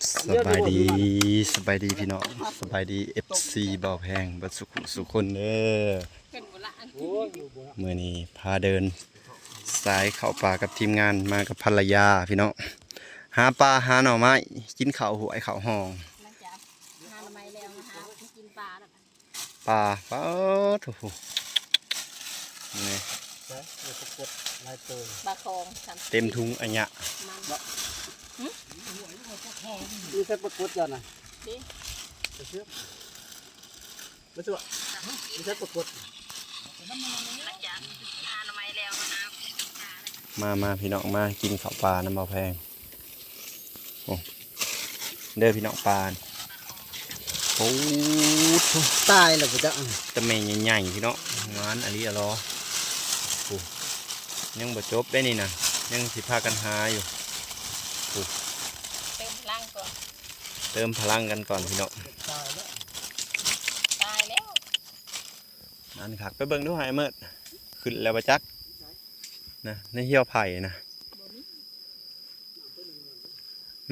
ສະບາຍດີ ສະບາຍດີພີ່ນ້ອງ ສະບາຍດີ ເອັຟຊີ ບ່າວແພງ ເບິດສຸຂູສຸຄົນເດີ. ມື້ນີ້ພາເດີນສາຍເຂົ້າປ່າກັບທີມງານ ມາກັບພັນລະຍາພີ່ນ້ອງ ຫາປາຫາໜໍ່ໄມ້ ກິນເຂົ້າຫ້ວຍເຂົ້າຮ່ອງ. ປາ ປາ ໂອ້ໂຫ ນີ້ ປາຂອງ ເຕັມທຸງອາຍະ ມີແຕ່ປາກົດເຈົ້ານະ ໄປເຊື່ອມ ມາສວະ ມີແຕ່ປາກົດ. ມາ ມາ ພີ່ນ້ອງ ມາກິນເຂົ້າປ່ານຳບ່າວແພງ. ໂອ້ ເດີພີ່ນ້ອງ ປາ ໂອ້ໂຫ ຕາຍແລ້ວບໍ່ຈັກ ແຕ່ແມ່ໃຫຍ່ໆ ພີ່ນ້ອງ ງາມອີ່ຫຼີລະ. ໂອ້ ຍັງບໍ່ຈົບເດ້ນີ້ນະ ຍັງຊິພາກັນຫາຢູ່. ໂອ້ ເຕີມພະລັງກ່ອນ ເຕີມພະລັງກັນກ່ອນພີ່ນ້ອງ. ຕາຍແລ້ວ ຕາຍແລ້ວ ນັ້ນຄັກ ໄປເບິ່ງດູ ໃຫ້ເມີດ ຂຶ້ນແລ້ວບໍ່ຈັກນະ ໃນຫ່ຽວໄຜ່ນະ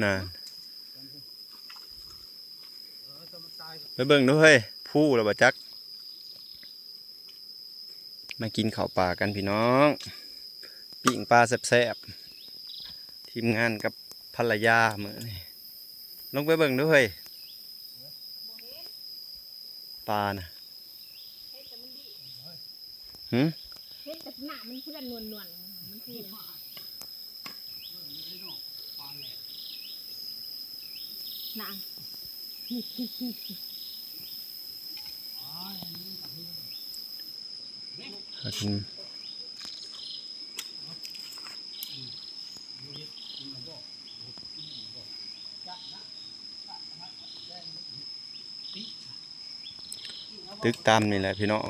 ນັ້ນ ໄປເບິ່ງດູເຮີ້ຍ ພູແລ້ວບໍ່ຈັກ. ມາກິນເຂົ້າປ່າກັນພີ່ນ້ອງ ປີ້ງປາແຊບໆ ທີມງານກັບພັນລະຍາມື້ນີ້. ລົງໄປເບິ່ງດູເຮີ້ຍ ປານະ. ຫື ເຫັນແຕ່ໜ້າມັນເພື່ອນນວນໆ ມັນຄື ນະ ຕຶກຕາມນີ້ແຫຼະພີ່ນ້ອງ.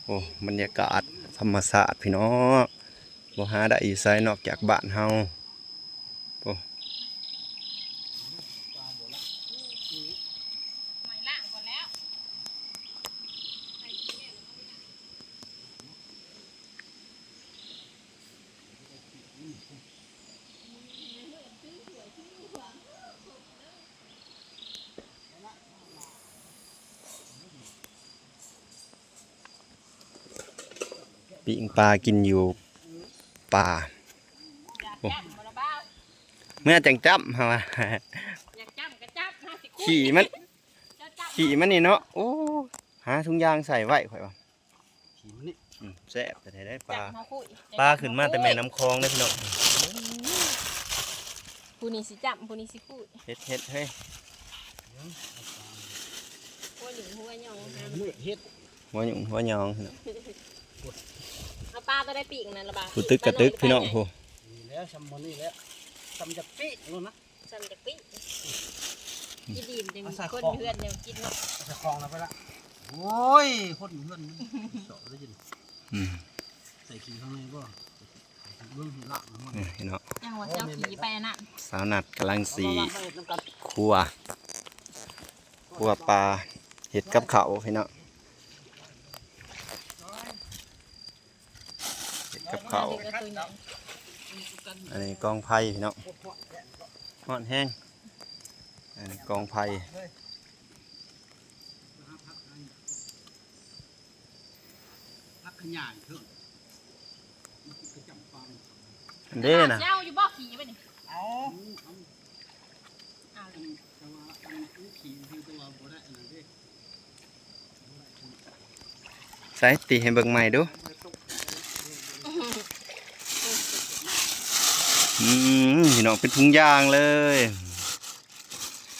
ໂອ້ ບັນຍາກາດທຳມະຊາດພີ່ນ້ອງ ບໍ່ຫາໄດ້ຢູ່ໃສນອກຈາກບ້ານເຮົາ. ໂອ້ ປີ້ງປາກິນຢູ່ປ່າ. ໂອ້ ເມື່ອຈັ່ງຈ້ຳ ເຮົາວ່າ ຢາກຈ້ຳກໍຈ້ຳ ຂີ້ມັນ ຂີ້ມັນນີ້ເນາະ. ໂອ້ ຫາຖົງຢາງໃສ່ໄວ້ ຂ້ອຍວ່າ. ຂີ້ມັນນີ້ ອືມ ແຊບແທ້ໆ ເດ້ປາ ປາຂຶ້ນມາແຕ່ແມ່ນ້ຳຄອງເດ້ພີ່ນ້ອງ. ຜູ້ນີ້ຊິຈ້ຳ ຜູ້ນີ້ຊິຂູດ ເຮັດ ເຮັດເຮີ້ຍ. ຫົວຫຍຸ້ງຫົວຫຍອງ ເຮັດ ຫົວຫຍຸ້ງຫົວຫຍອງ. ເອົາປາຕົວໃດປີ້ງນັ້ນລະບາດ ຜູ້ຕຶກກະຕຶກພີ່ນ້ອງ. ໂອ້ ນີ້ແຫຼະ ຊ່ຳໝໍນີ້ແຫຼະ ຊ່ຳຈະປີ້ງໂລດນະ. ຊັ້ນຈັກປີ້ງ ອີດີມຈັ່ງຄົນເຮືອນແນວກິນເນາະ. ເອົາໃສ່ຄອງແລ້ວໄປລະ. ໂອ້ຍ ຄົນເຮືອນມັນເສາະໄດ້ຍິນ. ອືມ ໃສ່ຂີ້ຂ້າງໃນບໍ່? ເບິ່ງລາກມັນ ນີ້ເນາະ ຈັ່ງວ່າເຈົ້າຂີ້ໄປອັນນັ້ນ. ສາວນັດກຳລັງຊິຄົວ ຄົວປາ ເຮັດກັບເຂົ້າພີ່ນ້ອງ. ເຮັດກັບເຂົ້າ ອັນນີ້ກອງໄຟພີ່ນ້ອງ ຮ້ອນແຮງ. ອັນນີ້ກອງໄຟ ຜັກຂະຫຍາຍເຖິງ ອັນເດ້ນະ ເຈົ້າຢູ່ບໍ່ຂີ່ໄປນີ້ ເອົາ ເອົາ ແຕ່ວ່າອັນນີ້ຂີ່ຄືແຕ່ວ່າບໍ່ໄດ້ອັນນັ້ນເດ້. ໃສ່ ຕີໃຫ້ເບິ່ງໃໝ່ດູ. ອືມ ພີ່ນ້ອງ ເປັນທຸງຢາງເລີຍ.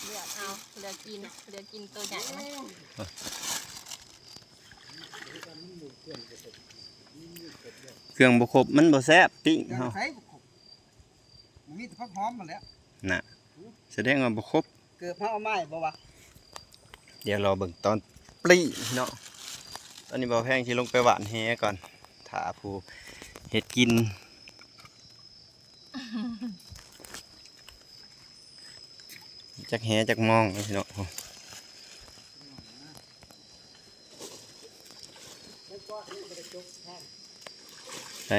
ເລືອກເອົາ ເລືອກກິນ ເລືອກກິນໂຕໃຫຍ່ມັນ. ເຄື່ອງບໍ່ຄົບມັນບໍ່ແຊບ ປີ້ງເຮົາ ໃສ່ບໍ່ຄົບ. ມີແຕ່ຜັກຫອມຫັ້ນແຫຼະ ນະ ສະແດງວ່າບໍ່ຄົບ. ເກີບເຮົາເອົາມາໃຫ້ບໍ່ວະ? ດຽວລໍເບິ່ງຕອນປີ້ງເນາະ. ຕອນນີ້ບ່າວແພງຊິລົງໄປຫວ່ານແຫກ່ອນ ຖ້າຜູ້ເຮັດກິນ. ຈັກແຫຈັກມອງເນາະ. ໃສ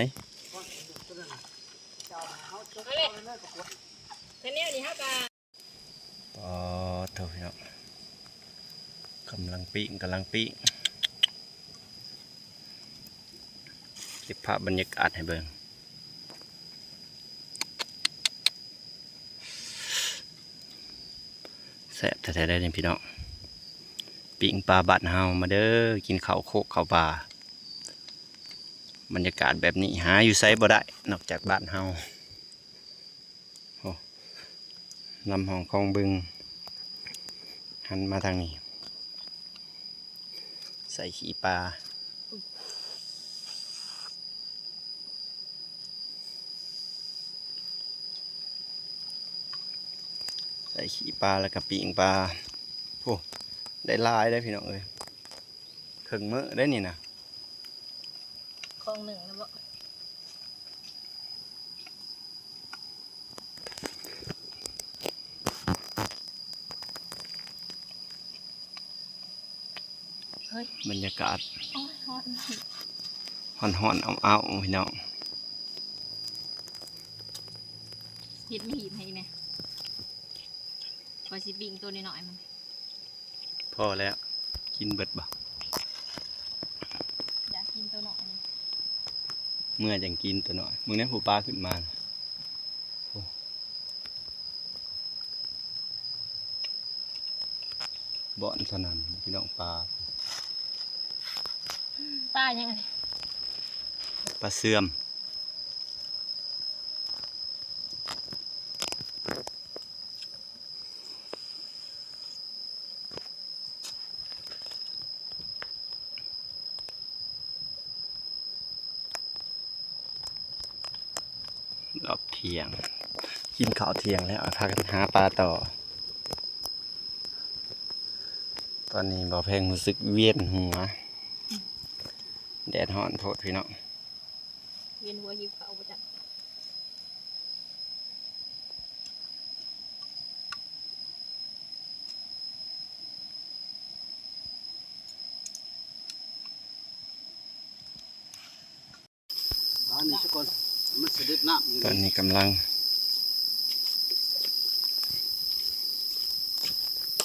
ເອົາເລີຍ ແນວນີ້ເຮົາກໍ ກຳລັງປີ້ງ ກຳລັງປີ້ງ ເກັບພາບບັນຍາກາດໃຫ້ເບິ່ງ. ແຊບແທ້ໆເດ້ນີ້ພີ່ນ້ອງ ປີ້ງປາບ້ານເຮົາ. ມາເດີ ກິນເຂົ້າໂຄກເຂົ້າປ່າ. ບັນຍາກາດແບບນີ້ຫາຢູ່ໃສບໍ່ໄດ້ ນອກຈາກບ້ານເຮົາ. ໂອ້ ລຳຫ້ອງຄອງບຶງ ຫັນມາທາງນີ້ ໃສ່ຂີ້ປາ ໃສ່ຂີ້ປາ ແລ້ວກໍປີ້ງປາ. ໂອ້ ໄດ້ຫຼາຍເດ້ພີ່ນ້ອງເອີຍ ເຄິ່ງມື້ໄດ້ນີ້ນະ ຄອງໜຶ່ງແລ້ວບໍ່? ເຮີ້ຍ ບັນຍາກາດ ໂອ້ຍ ຮ້ອນ ຮ້ອນໆ ອ້າວໆ ພີ່ນ້ອງ. ເຮັດມາຫີນໃຫ້ແດ່ ຂ້ອຍຊິປີ້ງໂຕນ້ອຍໆ ມັນ. ພໍແລ້ວ ກິນເບິດບໍ່? ຢາກກິນໂຕນ້ອຍນີ້ ເມື່ອຈັ່ງກິນໂຕນ້ອຍ. ມື້ນີ້ຜູ້ປາຂຶ້ນມາ ໂອ້ ບ່ອນສະໜັ່ນພີ່ນ້ອງ. ປາ ປາຫຍັງອັນນີ້? ປາເຊື່ອມ. ຮອບທ່ຽງ ກິນເຂົ້າທ່ຽງແລ້ວ ພາກັນຫາປາຕໍ່. ຕອນນີ້ບ່າວແພງຮູ້ສຶກວຽນຫົວ ແດດຮ້ອນໂພດພີ່ນ້ອງ. ວຽນຫົວຫິວເຂົ້າບໍ່ຈັກ. ອັນນີ້ຊະກ່ອນ ມັນສະເດັດນ້ຳຢູ່. ຕອນນີ້ກຳລັງ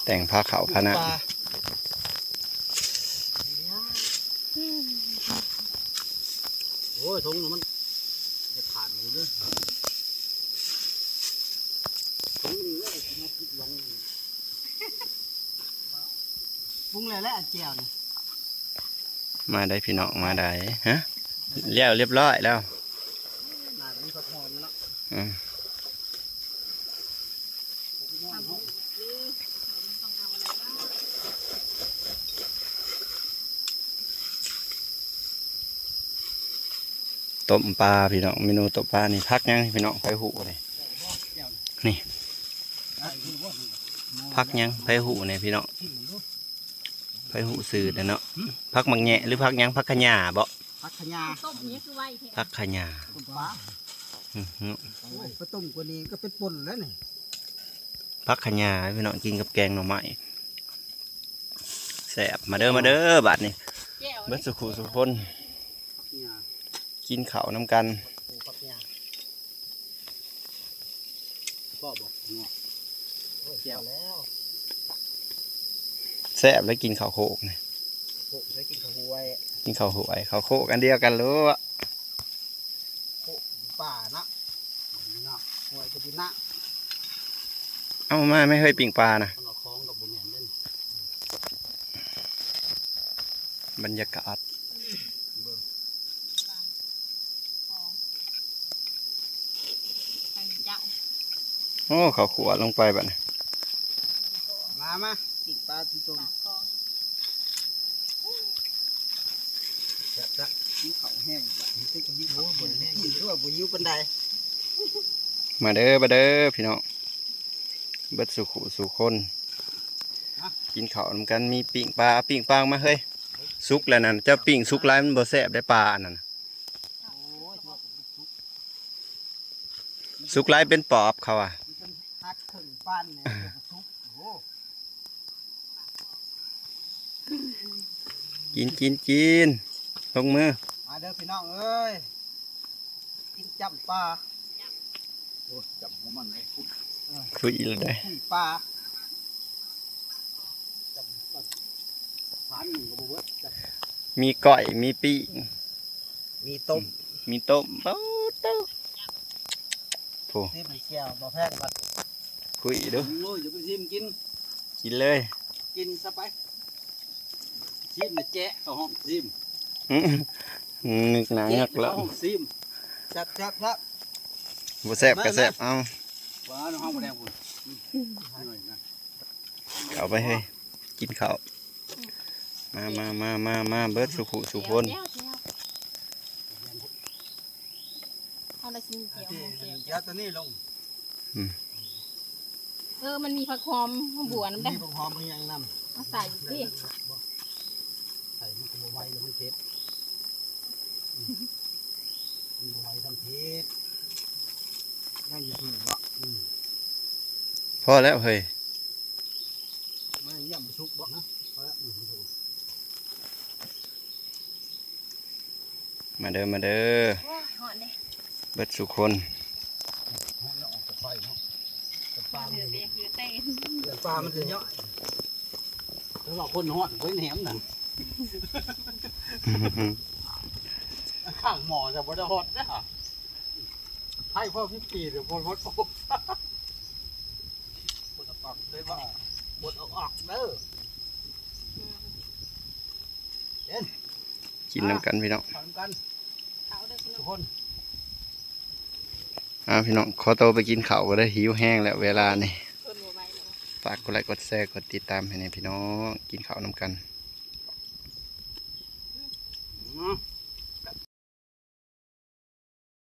ແຕ່ງພາເຂົ້າພານ້ຳ. ໂອ້ຍ ຖົງມັນຈະຂາດຢູ່ເດີ ຖົງນີ້ເດີ ມາຜິດຫວັງ. ປຸງແລ້ວແຫຼະແຈ່ວນີ້. ມາໄດ້ພີ່ນ້ອງ ມາໄດ້. ຮະ ແລ້ວ ຮຽບຮ້ອຍແລ້ວ. ໜ້າຈະມີຜັກຫອມຢູ່ເນາະ. ອືມ. ຕົ້ມປາພີ່ນ້ອງ ເມນູຕົ້ມປານີ້. ຜັກຫຍັງພີ່ນ້ອງ ໃຜຮູ້ນີ້? ນີ້ ຜັກຫຍັງ ໃຜຮູ້ແດ່ພີ່ນ້ອງ? ໃຜຮູ້ຊື່ແດ່ເນາະ? ຜັກໝາກແຫຍະ ຫຼື ຜັກຫຍັງ? ຜັກຂະຫຍ້າບໍ? ຜັກຂະຫຍ້າ. ຜັກຂະຫຍ້າ. ຕົ້ມປາ. ອື ໂອ້ຍ ໄປຕົ້ມກວ່ານີ້ກໍເປັນປົ່ນແລ້ວນີ້. ຜັກຂະຫຍ້າພີ່ນ້ອງ ກິນກັບແກງໜໍ່ໄມ້ ແຊບ. ມາເດີ ມາເດີ ບາດນີ້ ແຈ່ວ ເບິດສູ່ຄູ່ສູ່ຄົນ ຜັກຫຍ້າ ກິນເຂົ້ານຳກັນ. ພໍບໍ່? ໂອ້ຍ ແຈ່ວແລ້ວ ແຊບເລີຍ ກິນເຂົ້າໂຄກນີ້. ໂຄກໄດ້ກິນເຂົ້າຫ້ວຍ ກິນເຂົ້າຫ້ວຍ ເຂົ້າໂຄກອັນດຽວກັນໂລດ. ໂຄກຢູ່ປ່າເນາະ ເນາະ ຫ້ວຍກໍຢູ່ນະ. ເອົາມາແມ່ເຮີ້ຍ ປີ້ງປານະ. ເອົາຂອງກໍບໍ່ແມ່ນເດ້. ບັນຍາກາດ ເບິ່ງ ໂອ້ ເຂົ້າຂົ້ວລົງໄປບັດນີ້. ມາ ມາ ປີ້ງປາຊິຕົ້ມ. ແຊບໆ ຫິວເຂົ້າແຮງບັດນີ້. ໂອ້ຍ ບໍ່ແຮງ ກິນຕົວະ ບໍ່ຫິວປານໃດ. ມາເດີ ມາເດີພີ່ນ້ອງ ເບິດສູ່ຄູ່ສູ່ຄົນ ກິນເຂົ້ານຳກັນ. ມີປີ້ງປາ ເອົາປີ້ງປາອອກມາເຮີ້ຍ. ສຸກແລ້ວນັ້ນ ເຈົ້າປີ້ງສຸກຫຼາຍມັນບໍ່ແຊບໄດ໋ ປາອັນນັ້ນ. ໂອ້ຍ ສຸກຫຼາຍເປັນປອບເຂົາວ່າ. ມັນຫັກເຄິ່ງປານນີ້ກໍບໍ່ສຸກ. ໂອ້ ກິນ ກິນ ກິນ ລົງມື. ມາເດີພີ່ນ້ອງເອີຍ ກິນຈ້ຳປາ. ໂອ້ຍ ຈ້ຳຫົວມັນເລີຍ ເອີ ຄຸຍອີກແລ້ວເດ້ ຄຸຍປາ ຈ້ຳປາ. ອັນໜຶ່ງກໍບໍ່ເບິດ ມີກ້ອຍ ມີປີ້ງ ມີຕົ້ມ ມີຕົ້ມ ໂອ້ໂຕ ໂອ້ ຊີມແຈ່ວບໍ່ແພງບັດ ຄຸຍເດີ້ ໂອ້ຍ ຢ່າໄປຊີມກິນ ກິນເລີຍ ກິນຊະໄປ ຊີມນະແຈະ ເຂົາຮ້ອງຊີມ ອື ງຶກໜ້າງຶກແລ້ວ ເຂົາຮ້ອງຊີມ ແຊບໆໆ ບໍ່ແຊບກໍແຊບ ເອົາ ວ່າເຮົາບໍ່ໄດ້ພຸ້ນ ເອົາໄປເຮີ້ຍ ກິນເຂົ້າ ມາໆໆໆ ເບິດສູ່ຜູ້ສູ່ຄົນ ແຈ່ວໆ ເຮົາລະຊິມີແຈ່ວ ແຈ່ວ ແຈ່ວຕົວນີ້ລົງ ອືມ ເອີ ມັນມີຜັກຫອມຫອມບົວນຳເດ້ ມີຜັກຫອມບັກຫຍັງນຳ ເອົາໃສ່ຕິ ໃສ່ມັນກໍບໍ່ໄຫວແລ້ວ ມັນເຜັດ ອືມ ມັນບໍ່ໄຫວທັງເຜັດ ຍັງຢູ່ເພິ່ນເບາະ ອືມ ພໍແລ້ວເຮີ້ຍ ມັນຍັງບໍ່ສຸກເບາະ ຮະ ພໍແລ້ວ ອືມ ມາເດີ ມາເດີ ໂອ້ຍ ຮ້ອນເດ້ ເບິດສູ່ຄົນ ຮ້ອນແລ້ວອອກຈາກໄຟເນາະ ຈາກໄຟ ເຫຼືອແຕ່ເຫື່ອແຕ່ ເຫຼືອປາມັນຈະເຍາະ ແຕ່ວ່າຄົນຮ້ອນໄວ້ແໜມນັ້ນ ຂ້າງໝໍ້ຈະບໍ່ໄດ້ຮອດເດີ້ ໄຟພໍສິບປີ ເດີບໍ່ຮອດ ໂອ້ ບໍ່ຕ້ອງເລີຍວ່າ ບໍ່ເອົາອອກເດີ ເຫັນ ກິນນຳກັນພີ່ນ້ອງ ກິນນຳກັນ ທຸກຄົນ ອ່າ ພີ່ນ້ອງ ຂໍໂຕໄປກິນເຂົ້າກ່ອນເດີ້ ຫິວແຮງແລ້ວເວລານີ້ ທົນບໍ່ໄຫວແລ້ວ ຝາກກົດໄລກົດແຊ ກົດຕິດຕາມໃຫ້ແດ່ພີ່ນ້ອງ ກິນເຂົ້ານຳກັນ.